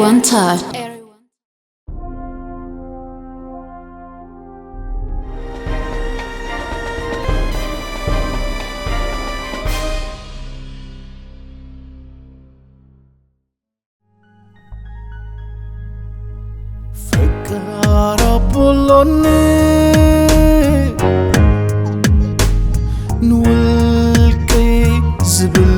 ኣንታ ፈቃር ኣቦሎኒ ንውልቀይ ዝብል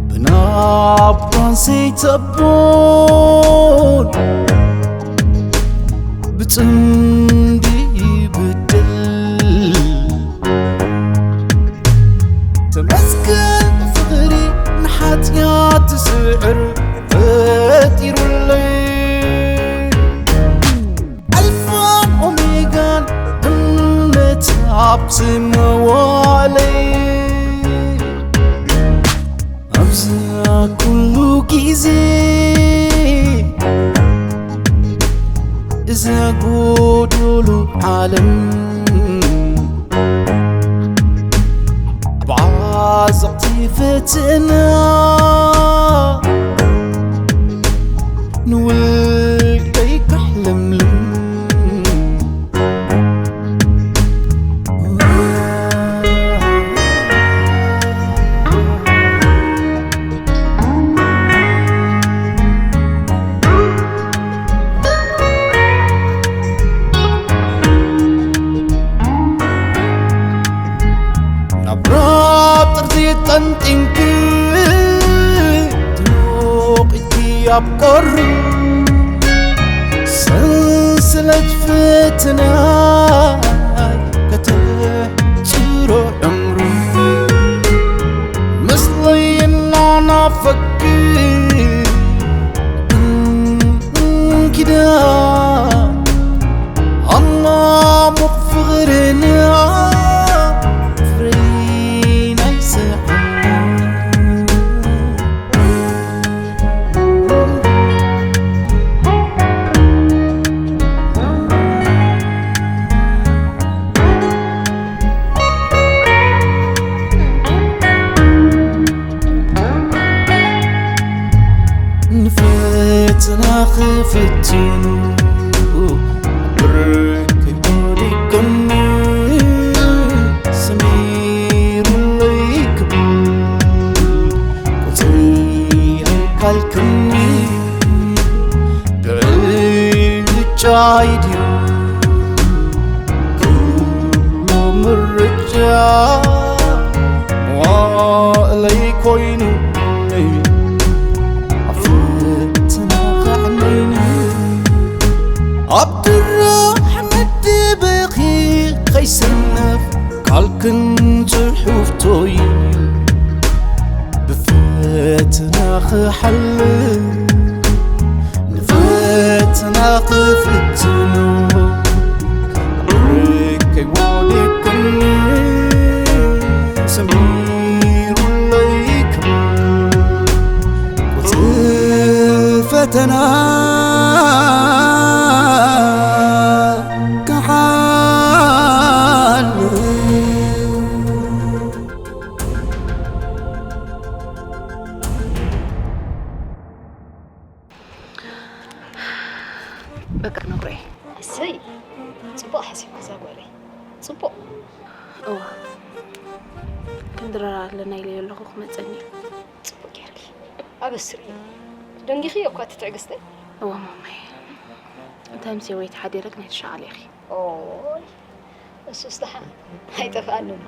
ብናባን ዘይተቦን ብጽምዲ ይብድል። ተመስገን ፍቕሪ ንሓጢኣት ዝስዕር ፈጢሩለይ። ኣልፋን ኦሜጋን እምነት ኣብ ዝመዋለይ። ኣብዚ ኩሉ ግዜ እዛ ጎዶሎ ዓለም ብዓዘቕቲ ፈተና ንውልቀይ ከሕለምልም። ናብ ራብ ጥርዚ ጠንጢንኪ ትሞቒኪ ኣብ ቁሪ ሰንሰለት ፈተና ከተሕጽሮ ዕምሩ ምስለይ እናናፈኪ እንኪዳ ኣማሙቕ ፍቕርና ፍሬ ናይ ስሕና። ንፈተና ክፍትኑ ብርክ ወዲቅኒ ሰሚሩለይ ክብል ቁፅሪ ኣይካልክኒ ብዕጫይ ድዩ ኩሉ ምርጫ መዋእለይ ኮይኑ ኣብ ፈተና ከዕነይኒ ኣብ ድራሕ መደበኺ ከይሰነፍ ቃልክን ጽሑፍቶይ ብፈተና ክሓልፍ ንፈተና ክፍትኑ ርቀይ ወዲቅኒ ሰሚሩለይ ክብል ቁጽሪ ፈተና ክሓልፍ። በቃ ነግሮ'የ። እሰይ፣ ጽቡቕ ሓሲብኪ እዛ ጓለይ። ጽቡቕ። እዋ፣ ክንድረር ኣለና ኢለዮ ኣለኹ፣ ክመጸኒ እዩ። ጽቡቕ ጌርኪ። ኣበስሪ። ደንጊኺዮ እኳ እቲ ትዕግስተይ። እዋ ማማይ፣ እንታይ ምስ ወይ ተሓዲረክ ናይ ትሻዓል ኢኺ። ኦይ፣ እሱስ ደሓን ኣይጠፍኣንን።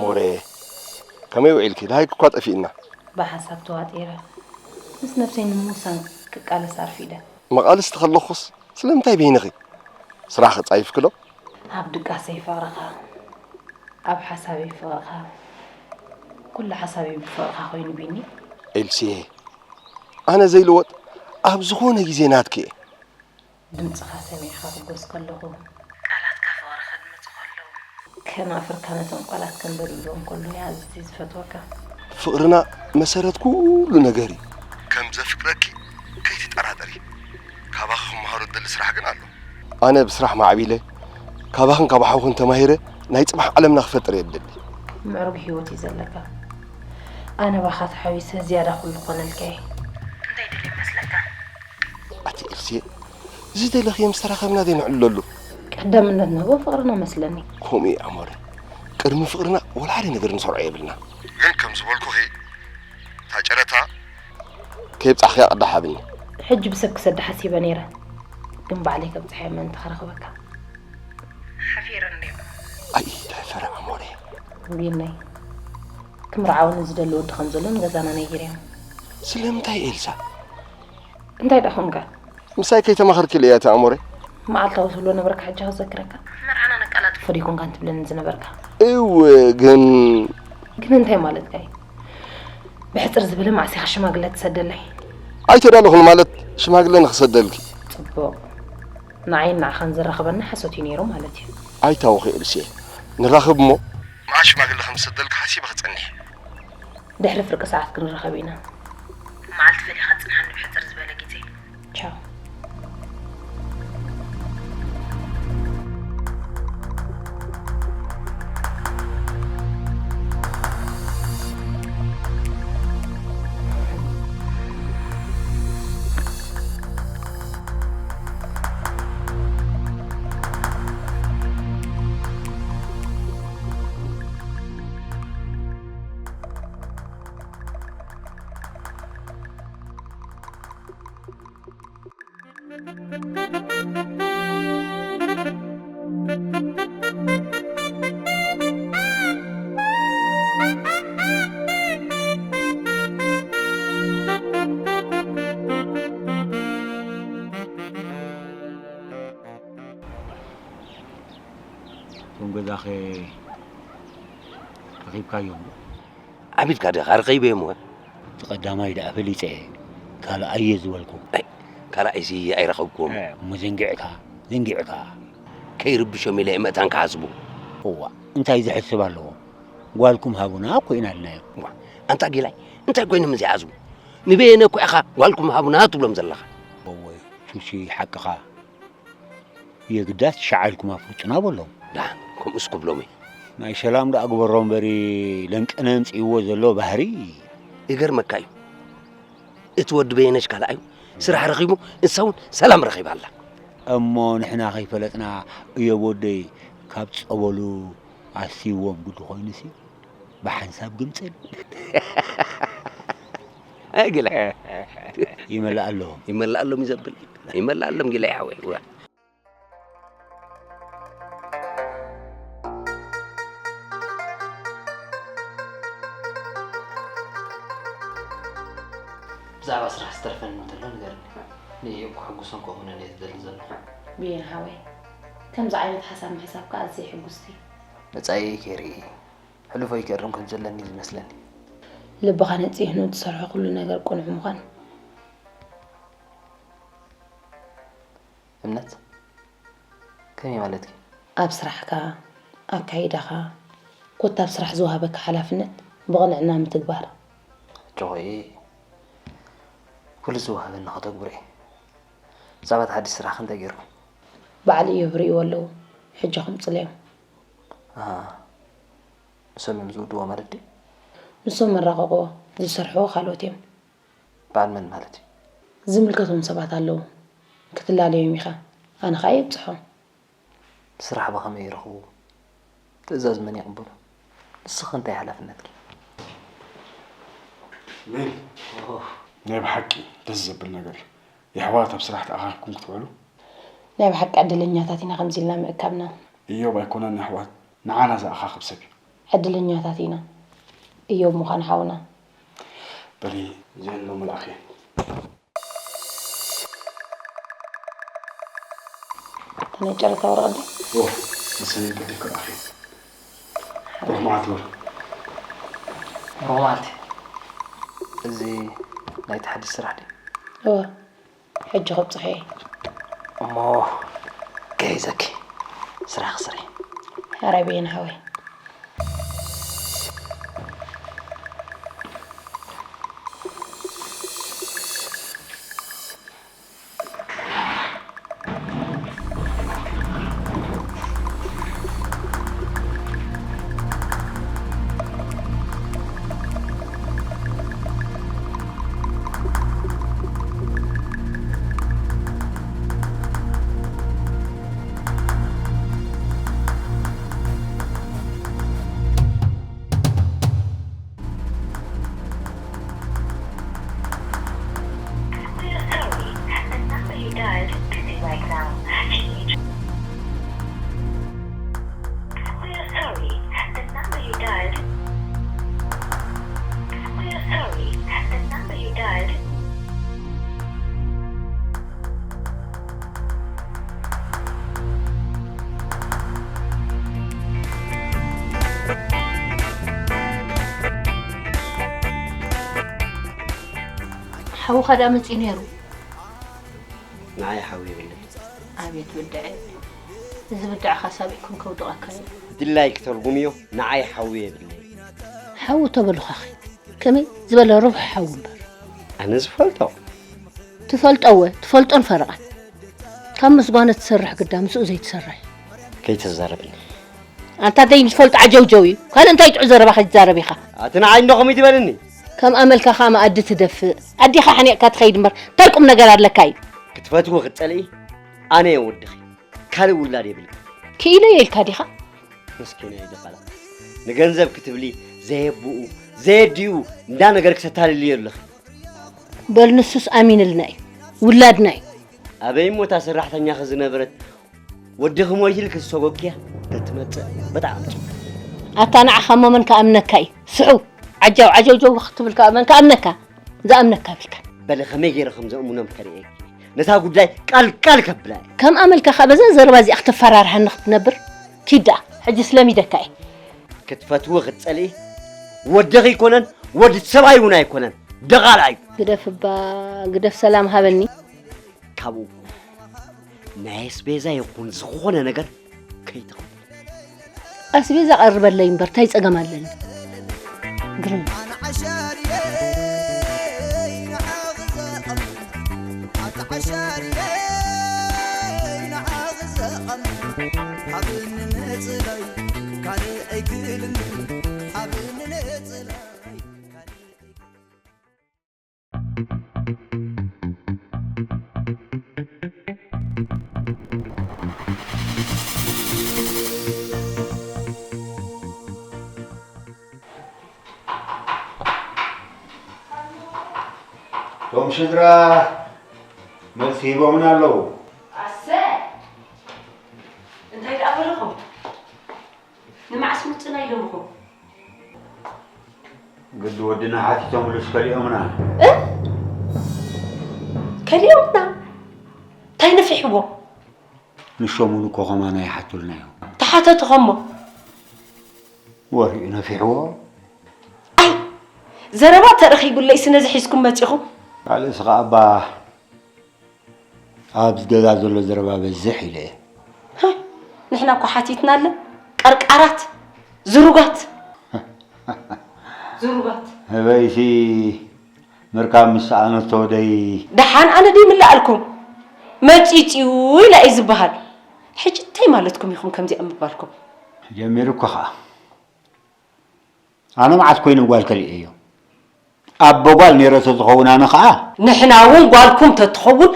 ወረ፣ ከመይ ውዒልኪ? ላይክ እኳ ጠፊእና። ብሓሳብ ተዋጢረ። ምስ ነብሰይ ንምውሳን ክቃለስ ኣርፊደ። መቓልስቲ ከለኹስ ስለምንታይ በይንኺ? ስራሕ ክጻይፍኪ ዶ? ኣብ ድቃሰይ ፍቕርኻ፣ ኣብ ሓሳበይ ፍቕርኻ፣ ኩሉ ሓሳበይ ብፍቕርኻ ኮይኑ ቢኒ። ኤልሲየ፣ ኣነ ዘይልወጥ ኣብ ዝኾነ ግዜ ናትኪ እየ። ድምጽኻ ሰሚዕካ ክጎስ ከለኹ፣ ቃላትካ ፍቕሪ ከድምጹ ከለዉ፣ ከናፍርካ ነቶም ቃላት ከንበድብዶም ከለዉ እየ ኣዝየ ዝፈትወካ። ፍቕርና መሰረት ኩሉ ነገር እዩ። ከም ዘፍቅረኪ ከይትጠራጠሪ። ካባኺ ክመሃሮ ዝደሊ ስራሕ ግን ኣሎ። ኣነ ብስራሕ ማዕቢለ፣ ካባኽን ካብ ሓውኽን ተማሂረ ናይ ጽባሕ ዓለምና ክፈጥር እየ ዝደሊ። ምዕሩግ ህይወት እዩ ዘለካ። ኣነ ባኻ ተሓዊሰ ዝያዳ ኩሉ ክኾነልካ እየ። እንታይ ደልዩ ይመስለካ? ኣቲ ኤልሲየ፣ ዝደለኽዮ ምስ ተራኸብና ዘይንዕልለሉ። ቀዳምነት ንህቦ ፍቕርና መስለኒ። ከምኡ እዩ ኣሞረ። ቅድሚ ፍቕርና ወላ ሓደ ነገር ንሰርዖ የብልና። ግን ከም ዝበልኩኺ፣ እታ ጨረታ ከየብጻሕኽያ ቅዳሕ ሃብኒ። ሕጂ ብሰብ ክሰዳ ሓሲበ ነይረ፣ ግን ባዕለይ ከብጽሓ እየ ምእንቲ ክረኽበካ። ሓፊረ እንድየ። ኣይትሕፈሪ ኣሞረ። ቢነይ፣ ክምርዓወኒ ዝደሊ ወዲ ከም ዘሎ ንገዛና ነጊረዮም። ስለምንታይ ኤልሳ? እንታይ ደኣ ኾንካ? ምሳይ ከይተማኸርኪ ኢለ እየ ኣቲ ኣሞረ። መዓልታዊ ትብሎ ነበርካ፣ ሕጂ ክዘክረካ። መርዓና ነቀላጥፎ ዶ ይኮንካ እንትብለኒ ዝነበርካ? እው፣ ግን ግን እንታይ ማለትካ እዩ? ብሕጽር ዝበለ መዓስ ኢኻ ሽማግለ ትሰደለይ? ኣይተዳለኹን ማለት ሽማግለ ንኽሰደልኪ። ጽቡቕ። ንዓይን ንዓኻን ዘራኽበና ሓሶት እዩ ነይሩ ማለት እዩ። ኣይታወኺ ኤልሲየ። ንራኸብ እሞ መዓስ ሽማግለ ከም ዝሰደልኪ ሓሲበ ክጸንሕ። ድሕሪ ፍርቂ ሰዓት ክንራኸብ ኢና። መዓልቲ ፈሊኻ ጽንሓኒ ብሕጽር ዝበለ ግዜ። ቻው። እቶም ገዛኸ ረኺብካዮም ዶ? ዓቢድካ ዲኻ? ረኺበዮም እወ። እቲ ቀዳማይ ደኣ ፈሊጠ እየ፣ ካልኣይ እየ ዝበልኩ። ኣይ፣ ካልኣይሲ ኣይረኸብኩዎን። እ፣ እሞ ዘንጊዕካ፣ ዘንጊዕካ። ከይርብሾም ኢለ እየ ምእታን ክሓስቡ። እዋእ፣ እንታይ ዝሕስብ ኣለዎ? ጓልኩም ሃቡና እኮ ኢና ኢልናዮም። ዋ፣ ኣንታ ጊላይ፣ እንታይ ኮይኖም እዚኣ ዝብሉ? ንበየነ እኮ ኢኻ ጓልኩም ሃቡና ትብሎም ዘለኻ? እወ፣ ቹቺ ሓቅኻ። የግዳስ ሸዓ ኢልኩም ኣፍልጡና በሎም። ደሓን፣ ከምኡስ ክብሎም እየ። ናይ ሰላም ደኣ ግበሮ እምበሪ፣ ለንቅነ ኣምጺእዎ ዘሎ ባህሪ። ይገርመካ እዩ። እቲ ወዲ በየነሽ ካልኣዩ ስራሕ ረኺቡ፣ እንሳ እውን ሰላም ረኺባ ኣላ። እሞ ንሕና ከይፈለጥና እዮብ ወደይ ካብ ጸበሉ ኣስይዎም ግዲ ኮይኑሲ ብሓንሳብ ግምጽል። ኣይ ግለ። ይመልእ ኣሎ። ይመልእ ኣሎም እዩ ዘብል። ይመልእ ኣሎም ግለ ይሓወይ። እዋ። ብዛዕባ ስራሕ ዝተርፈኒ እንተሎ ንገርኒ። ንእዮብ ከሐጉሶን ከእምኖን እየ ዝደሊ ዘለኹ። ብየን ሓወይ፣ ከምዚ ዓይነት ሓሳብ ምሕሳብካ ኣዝየ ሕጉስቲ። መጻኢየይ ከይርኢ፣ ሕሉፈይ ክእርም ከም ዘለኒ እዩ ዝመስለኒ። ልብኻ ነጺህኑ እትሰርሖ ኩሉ ነገር ቅኑዕ ምዃን። እምነት? ከመይ ማለትኪ? ኣብ ስራሕካ፣ ኣካይዳኻ፣ ኮታ ኣብ ስራሕ ዝወሃበካ ሓላፍነት ብቕንዕና ምትግባር። ሕጂ ኾይ ኩሉ ዝወሃበኒ ከተግብሮ እየ። ብዛዕባ እቲ ሓድሽ ስራሕኺ እንታይ ገይርኩም? በዓል እዮብ ርእይዎ ኣለዉ። ሕጂ ክምጽለዮም። ኣሃ። ንሶም እዮም ዝውድዎ ማለት ድዩ? ንሶም መራቐቕዎ፣ ዝሰርሕዎ ካልኦት እዮም። በዓል መን ማለት እዩ? ዝምልከቶም ሰባት ኣለዉ። ክትላለዮም ኢኻ። ኣነ ኸኣ የብጽሖ። ስራሕ ብኸመይ ይረኽቡ? ትእዛዝ መን ይቕበሎ? ንስኺ እንታይ ሓላፍነትኪ? ምን? ኦሆ። ናይ ብሓቂ ደስ ዘብል ነገር እዩ። የሕዋት ኣብ ስራሕ ተኣኻኺብኩም ክትውዕሉ? ናይ ብሓቂ ዕድለኛታት ኢና ከምዚ ኢልና ምእካብና። እዮብ ኣይኮነን የሕዋት፣ ንዓና ዝኣኻኽብ ሰብ እዩ። ዕድለኛታት ኢና። እዮብ ምዃን ሓውና። በሊ፣ እዚአን ዶ መልኣኽ እየን? እተን ናይ ጨረታ ወረቐት ድዩ? እዎ፣ ንሰን እየን ቀልጢፍካ ልኣኽየን። ብሩኽ መዓልቲ በሉ። ብሩኽ መዓልቲ። እዚ ናይቲ ሓድሽ ስራሕ ድዩ? እዎ፣ ሕጂ ከብጽሖ እየ። እሞ ገይዘኪ ስራሕ ክስርሒ። ሕራይ በየነ ሓወይ። We are sorry, the number you dialed is busy right now. Can you tr- We are sorry, the number you dialed. We are sorry, the number you dialed. ሓውኻ ደኣ መጺኡ ነይሩ። ንዓይ ሓው የብለይ። ኣቤት ብድዐ። እዚ ብድዐኻ ሳቢዕኩም ከውድቐካ እዩ። ድላይ ክተርጉምዮ ንዓይ ሓው የብለይ። ሓው ተበልኻኺ። ከመይ ዝበለ ርቡሕ ሓው እምበር። ኣነ ዝፈልጦ። ትፈልጦ እወ፣ ትፈልጦን ፈረቓን። ካብ ምስ ጓነ ትሰርሕ ግዳ ምስኡ ዘይትሰርሕ። ከይተዛረብኒ። ኣንታ ደይ ዝፈልጦ ዓጀውጀው እዩ። ካልእ እንታይ ጥዑ ዘረባ ከይትዛረብ ኢኻ? ኣቲ ንዓይ እንዶ ከምኡ ትበልኒ? ከም ኣመልካ ከኣ መኣዲ ትደፍእ። ኣዴኻ ሓኒቕካ ትኸይድ እምበር እንታይ ቁም ነገር ኣለካ እዩ? ክትፈትዊ ክትጸልኢ ኣነ እየ ወድኺ። ካልእ ውላድ የብልካ። ክኢለዮ ኢልካ ዲኻ? መስኪናይ ደቓላ። ንገንዘብ ክትብሊ ዘየብኡ፣ ዘየድኡ እንዳ ነገር ክተታልልዮ ኣለኺ። በል ንሱስ ኣሚንልና እዩ። ውላድና እዩ። ኣበይ እሞ እታ ሰራሕተኛኺ ዝነበረት ወድኺ ሞይቱ ኢልኪ ዝሰጎግክያ ተትመጽእ ብጣዕሚ ጽቡቕ። ኣታ ንዓኻ እሞ መን ክኣምነካ እዩ? ስሑ! ዓጃው ዓጀውጀው ክትብል ከኣ መን ክኣምነካ? ዝኣምነካ የብልካን። በሊ ከመይ ገይረ ከም ዘእምኖም ከርእየኪ። ነታ ጉዳይ ቃል ቃል ከብላ እየ። ከም ኣመልካ ከኣ በዛ ዘረባ እዚኣ ክተፈራርሃኒ ክትነብር? ኪድ ደኣ፣ ሕጂ ስለሚደካ እየ። ክትፈትዊ ክትጸልኢ ወድኺ ኣይኮነን፣ ወዲ ሰብኣይ እውን ኣይኮነን። ደቓላ እዩ። ግደፍ እባ፣ ግደፍ ሰላም ሃበኒ። ካብኡ ናይ ኣስቤዛ ይኹን ዝኾነ ነገር ከይትኽቡ። ኣስቤዛ ቀርበለይ እምበር ታይ ጸገም ኣለኒ? ግርም። እቶም ስድራ መልሲ ሂቦምና ኣለዉ። ኣሰ! እንታይ ደኣ በልኹም? ንመዓስ ምጽና ኢሎምኹም? ግዲ ወድና ሓቲቶምሉስ ከሊኦምና። እ? ከሊኦምና? እንታይ ነፊሕዎ? ንሶም እውን እኮ ከማና ይሓቱልና እዮም። ተሓተትኾሞ? ወሬኡ ነፊሕዎ። ኣይ፣ ዘረባ ተረኺቡለይስ ነዚ ሒዝኩም መጺኹም? ካልእስ ኸኣ እባ ኣብዚ ገዛ ዘሎ ዘረባ በዝሕ ኢለ እየ። ሃ፣ ንሕና እኮ ሓቲትናለን። ቀርቃራት፣ ዝሩጋት። ዝሩጋት። ህበይሲ ምርካብ ምስ ሰኣነቶ ደይ ደሓን ኣነ ድይ ምላኣልኩም? መጺጽዩ ኢላ እዩ ዝበሃል። ሕጂ እንታይ ማለትኩም ኢኹም ከምዚኣ ምባልኩም? ጀሚሩ እኮ ኸኣ። ኣነ መዓስ ኮይነ ጓል ከሊኤዮ? ኣቦ ጓል ነይረ ተዝኸውን ኣነ ኸኣ። ንሕና እውን ጓልኩም ተትኸውን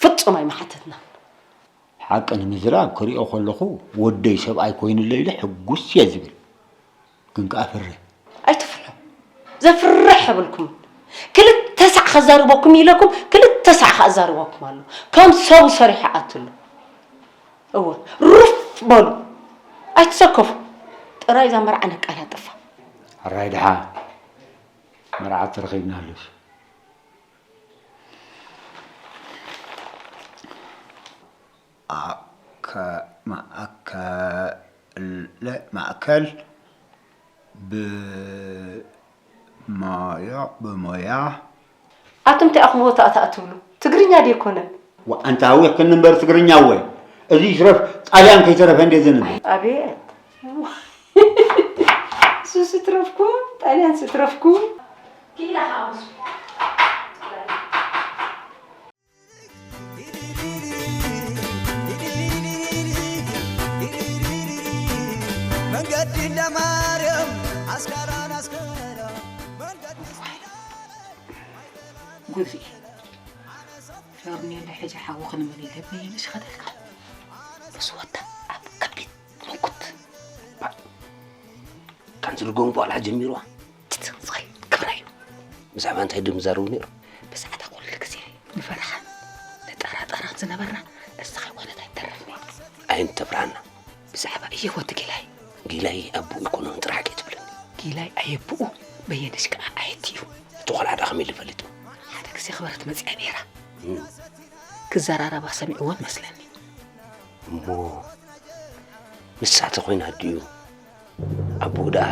ፍጹም ኣይምሓተትናን። ሓቂ ንምዝራብ ክሪኦ ከለኹ ወደይ ሰብኣይ ኮይኑለይ ኢለ ሕጉስ እየ ዝብል። ግን ከኣ ፍርህ። ኣይትፍርሑ። ዘፍርሕ የብልኩምን። ክልተ ሳዕ ከዛርበኩም ኢለኩም ክልተ ሳዕ ከዛርበኩም ኣሎ። ከም ሰቡ ሰሪሑ ኣትሉ። እወ፣ ሩፍ በሉ። ኣይትሰከፉ። እታ ጥራይ እዛ መርዓ ነቃላጥፋ። ሕራይ ድሓ መርዓ ተረኺብና ኣሎሽ። ኣከ-፣ ማእከለ-፣ ማእከል ብሞያ፣ ብሞያ። ኣቱም እንታይ ኣኹም ወታእታእ ትብሉ? ትግርኛ ድዩ ኣይኮነን? ዋ፣ ኣንታ ሃዊኽክኒ እምበር ትግርኛ ወይ? እዚ ይትረፍ ጣልያን ከይተረፈ እንዴ ዘንብል? ኣቤት። ሱስ ይትረፍኩም፣ ጣልያን ይትረፍኩም። ኪኢላ ከኣ ወስዱ። መንገዲ እንዳ ማርያም ኣስካራን ኣስካራ መንገዲ ጉድ ርኢ። ፈርኔሎ ሕጂ ሓዊ ክንመል ኢለ በየነሽ ኸደልካ። በስወታ ኣብ ከቢድ ምንኩት። ካንስል ጎንፎ ኣላ ጀሚርዋ። ትትንጸል ክብራ እዩ። ብዛዕባ እንታይ ድም ዛረቡ ነይሩ? ብዛዕባ ኩሉ ግዜ ንፈርሓን ንጠራጠራን ዝነበርና፣ እሳ ከይኮነት ኣይተርፍን እያ። ኣይንተብርሃና። ብዛዕባ እየ ወዲ ጊላይ። ጊላይ ኣቦኡ ኣይኮነን ጥራሕ ከይትብለኒ። ጊላይ ኣየቦኡ፣ በየነሽ ከኣ ኣየቲ እዩ። እቲ ቆልዓ ደኣ ከመይ ኢሉ ፈሊጡ? ሓደ ግዜ ክበረት መጺኣ ነይራ። እም። ክዘራረባ ሰሚዕወን መስለኒ። እሞ ንሳ ተኾይና ድዩ? ኣቦኡ ደኣ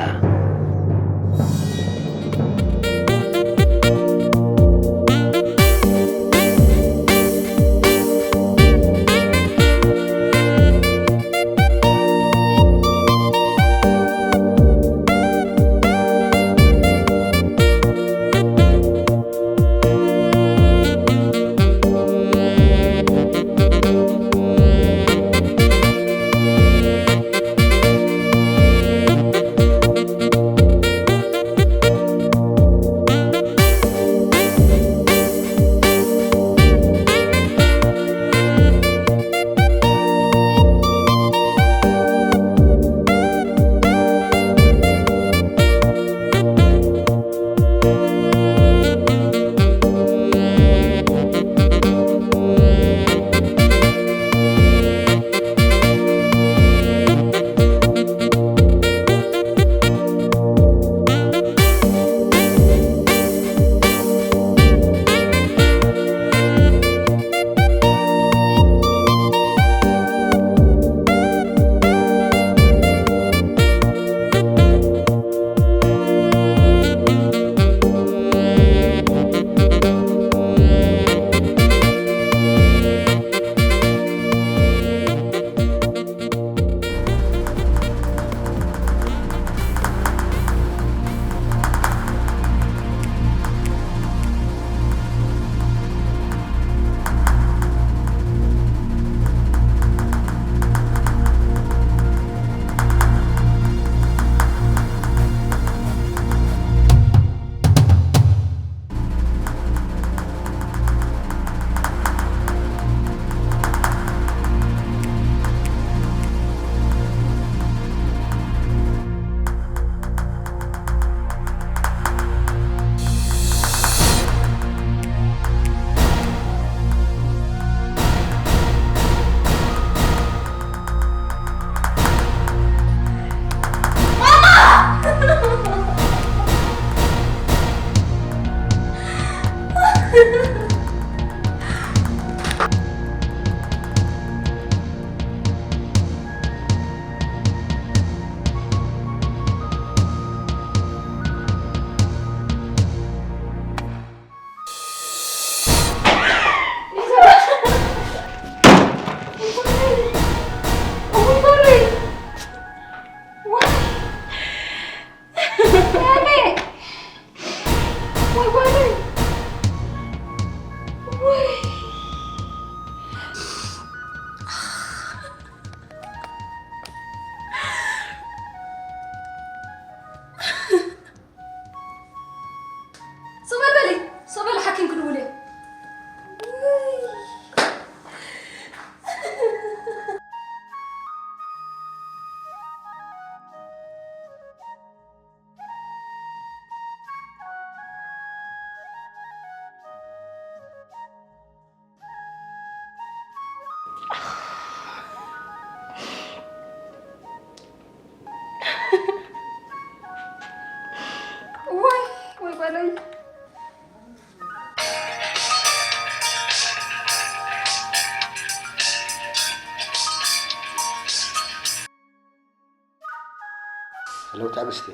ሄሎ ትዕግስቲ።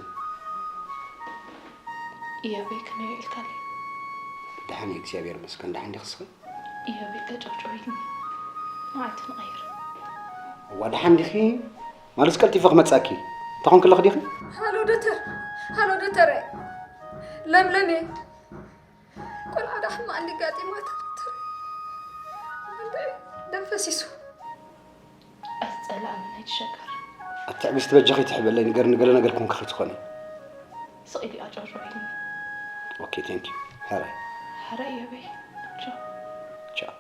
እዮበይ ከመይ ውዒልካለይ? ደሓን እየ እግዚኣብሔር ይመስገን። ደሓን ዲኺ እስኺ? እዮበይ ተጨውጨዊትኒ። መዓልቲ ንቐይር። እዋ ደሓን ዲኺ? ማለትስ ቀልጢፈ ክመጽኣኪ? እንታይ ኮንኪ ኣለኺ ዲኺ? ሃሎ ዶክተር፣ ሃሎ ዶክተር፣ ለምለም እየ። ቆልዓ ዳ ሕማቕ እንዲ ጋጢማታ ዶክተር። ደም ፈሲሱ። ኣይትጸላእኒ ናይ ትሸገር። ኣቲ ትዕግስቲ በጃኺ ትሕበለይ ንገርኒ ገለ ነገር ኮንኪ ከይትኾኒ። ስቕ ኢሉ ኣጨውጨዊትኒ። ኦኬ ቴንክ ዩ። ሕራይ። ሕራይ እዮበይ። ቻው። ቻው።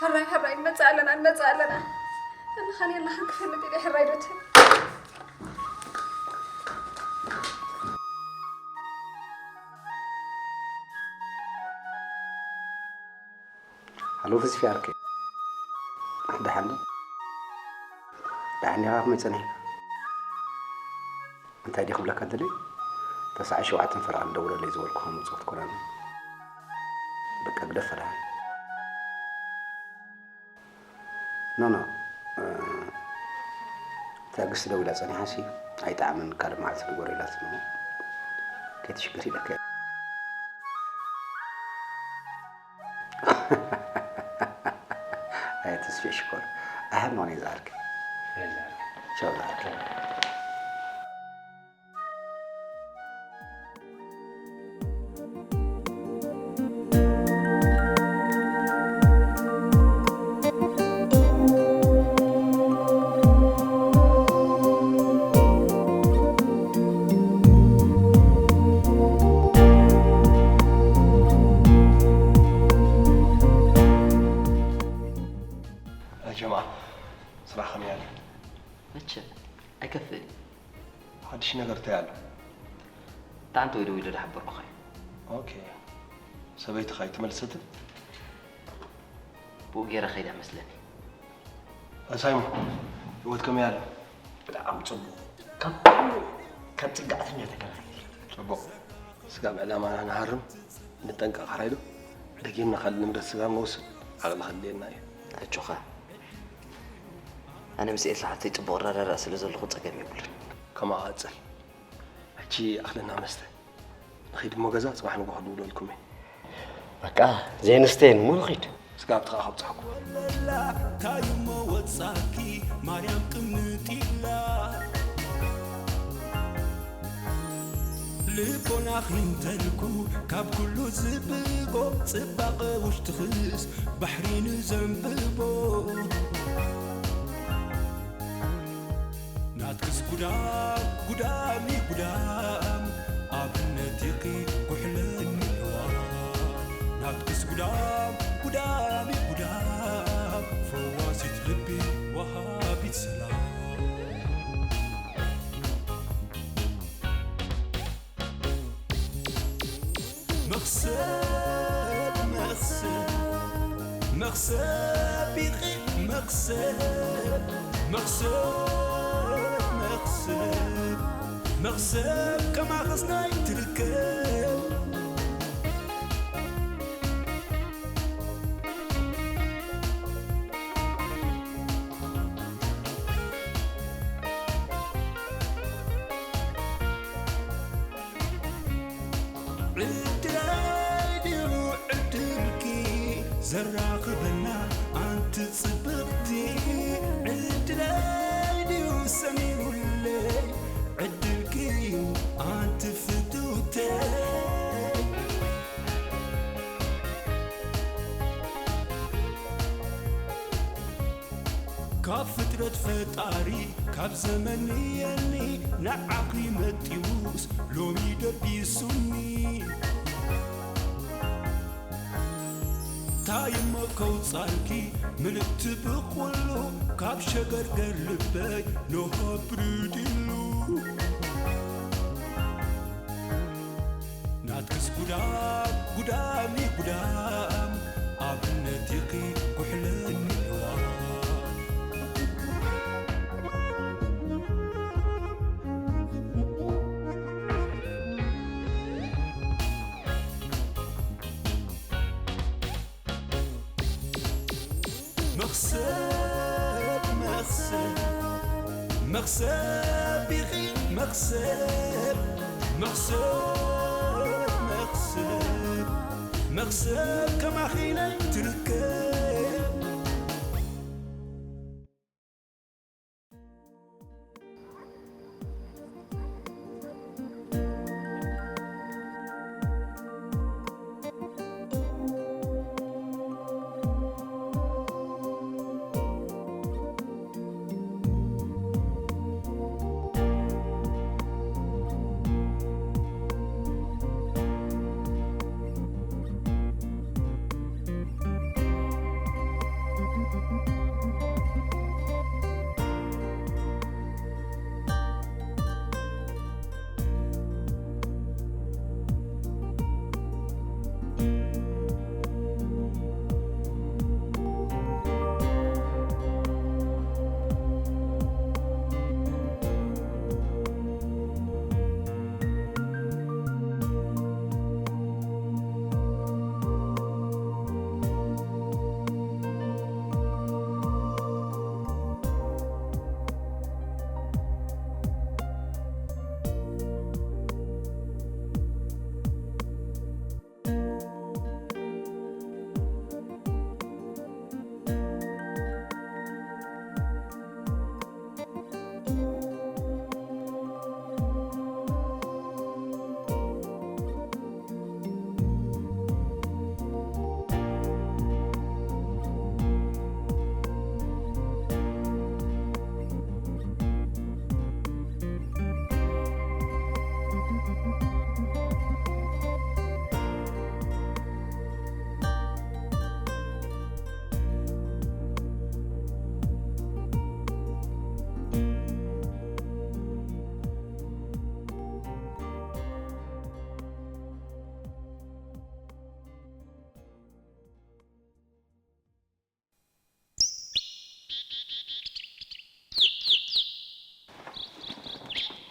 ሕራይ ሕራይ ንመጽእ ኣለና ንመጽእ ኣለና። እንኻን የለኻን ክፈልጥ ኢለ ሕራይ ዶ ትብል? ሃሎ ተስፊ ዓርከይ፣ ደሓን ዶ? ደሓን ዲኻ? ከመይ ጸኒሕካ? እንታይ ድየ ክብለካ ደልየ? ተስዓን ሸውዓተን ፈረቓ ደውለለይ ዝበልኩኻ መጻወቲ ኮነኒ። በቃ ግደፋ ደሓን። ኖ ኖ፣ ትዕግስቲ ደዊላ ጸኒሓሲ ኣይጠዓመን ካልእ መዓልቲ ንገሮ ኢላትኒ እሞ ከይትሽገር ኢለካ እየ። ኣየ ተስፌ ሽኮር፣ ኣሕም ኖን ይዝሃልኪ። ቻው ዝሃልኪ። ጀማዓ ስራሕ ከመይ ኣሎ? መቸም ኣይከፍእን እዩ። ሓድሽ ነገር እንታይ ኣሎ? ትሓንቲ ወይ ደዊለ ዝሓበርኩኻ እዩ። ኦኬ፣ ሰበይትኻ ኣይተመልሰትን? ብኡ ገይረ ከይዳ መስለኒ። ሳይሞ፣ ህይወት ከመይ ኣሎ? ብጣዕሚ ጽቡቕ። ካብ ኩሉ ካብ ጽግዕተኛ ተገላገል። ጽቡቕ። ስጋብ ዕላማና ንሃርም፣ ንጠንቀቕ። ሕራይ ዶ? ደጊምና ካልእ ንብረት ስጋብ ንወስድ ዓቕሊ ከድልየና እዩ። ኣጆኻ። ኣነ ምስ ኤልሳ ሓፍተይ ጽቡቕ እረዳዳእ ስለ ዘለኹ ጸገም የብሉን። ከማኣ ቀጽል። ሕጂ ኣኽለና መስተ ንኺድ እሞ ገዛ፣ ጽባሕ ንግሆ ክድውለልኩም እየ። በቃ ዘይንስተየን እሞ ንኺድ። ስጋብ ትኻ ከብጽሐኩም። ታይሞ ወጻኪ ማርያም ቅምጥ ኢላ ልቦናኺ እንተልኩ ካብ ኩሉ ዝብጎ ጽባቐ ውሽጥኽስ ባሕሪ ንዘንብቦ ናትክስ ጉዳም ጉዳም እዩ ጉዳም ኣብነት ኢኺ ኩሕለኒ ሕዋ ናትክስ ጉዳም ጉዳም እዩ ጉዳም ፈዋሲት ልቢ ወሃቢት ሰላም መኽሰብ መኽሰብ መኽሰብ ኢኺ መኽሰብ መኽሰብ መኽሰብ መኽሰብ ከማኽስ ናይ ትርከብ ዕድለይ ድዩ ዕድልኪ ዘራኽበና ኣንቲ ጽብቕቲ ዕድለይ ድዩ ሰሚሩለይ ዕድልኪ ኣንቲ ፍትውተይ ካብ ፍጥረት ፈጣሪ ካብ ዘመን የኒ ንዓኺ መጢውስ ሎሚ ደቢሱኒ ታይሞ ከውፃልኪ ምልእቲ ብኩሉ ካብ ሸገርገር ልበይ ንሆ ብርድሉ ናትክስ ጉዳም ጉዳም እዩ ጉዳም ኣብነት ኢኺ ኩሕለኒ ሕዋ መኽሰብ መኽሰብ መኽሰብ ኢኺ መኽሰብ መኽሰብ መኽሰብ መኽሰብ ከማኺ ናይ ትርከብ።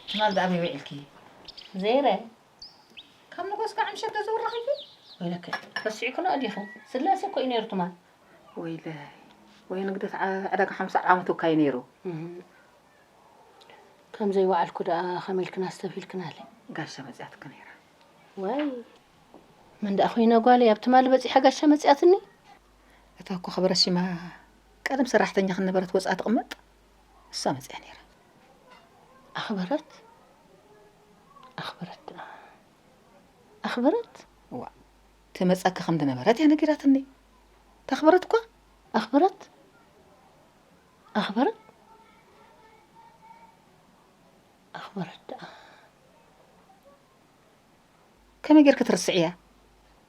ትማል ደኣ ኣበይ ውዒልኪ? ዘይረ። ካብ ንጎስ ከዓ ምሸት ተዘውራኺ? ወይለከ። ረሲዕክኖ ዲኺ? ስላሴ እኮ እዩ ነይሩ ትማል። ወይለይ። ወይ ንግደት ዓ-፣ ዕዳጋ ሓምሳ ዓመት እኳ እዩ ነይሩ። እህ። ከም ዘይወዓልኩ ደኣ ከመይ ኢልክን ኣስተብሂልክናለይ? ጋሻ መጺኣትኪ ነይራ። ወይ። መን ደኣ ኮይና ጓለይ? ኣብ ትማሊ በጺሓ ጋሻ መጺኣትኒ? እታ እኮ ኣኽበረት ሽማ ቀደም ሰራሕተኛኺ ነበረት ወጻ ትቕመጥ። እሳ መጺኣ ነይራ። ኣኽበረት? ኣኽበረት ደኣ። ኣኽበረት? እዋ፣ ትመጸኪ ከም ዝነበረት እያ ነጊራትኒ። እታ ኣኽበረት እኳ። ኣኽበረት? ኣኽበረት? ኣኽበረት ደኣ። ከመይ ጌርኪ ትርስዕያ?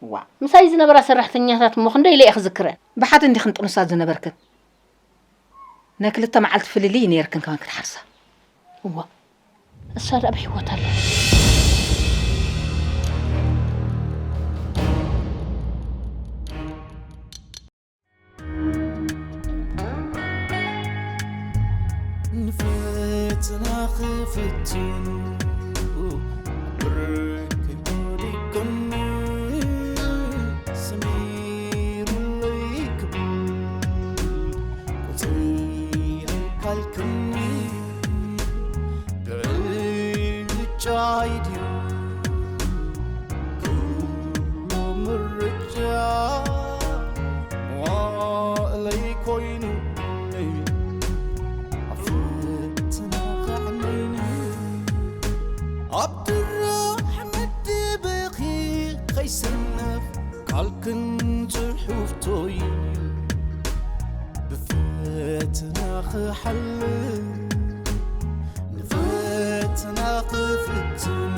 ዋ። ምሳይ ዝነበራ ሰራሕተኛታት እሞ ክንደይ ኢለ እየ ክዝክረን? ብሓደ እንዲኽን ጥኑሳት ዝነበርክን። ናይ ክልተ መዓልቲ ፍልልይ እዩ ነይርክን ከማን ክትሓርሳ። እዋ። እሳ ደኣ ብሕይወት ኣላ። ንፈተና ክፍትኑ ብርክ ወዲቆም ሰሚሩለይ ክብል ቁጽሪ ካልክኒ ብዕጫይ ድዩ ኩሉ ምርጫ መዋእለይ ኮይኑ ኣብ ፈተና ከዕነይኒ ኣብ ድራሕ መደበኺ ከይሰነፍ ካልክን ጽሑፍቶይ ብፈተና ክሓልፍ ንፈተና ክፍትኑ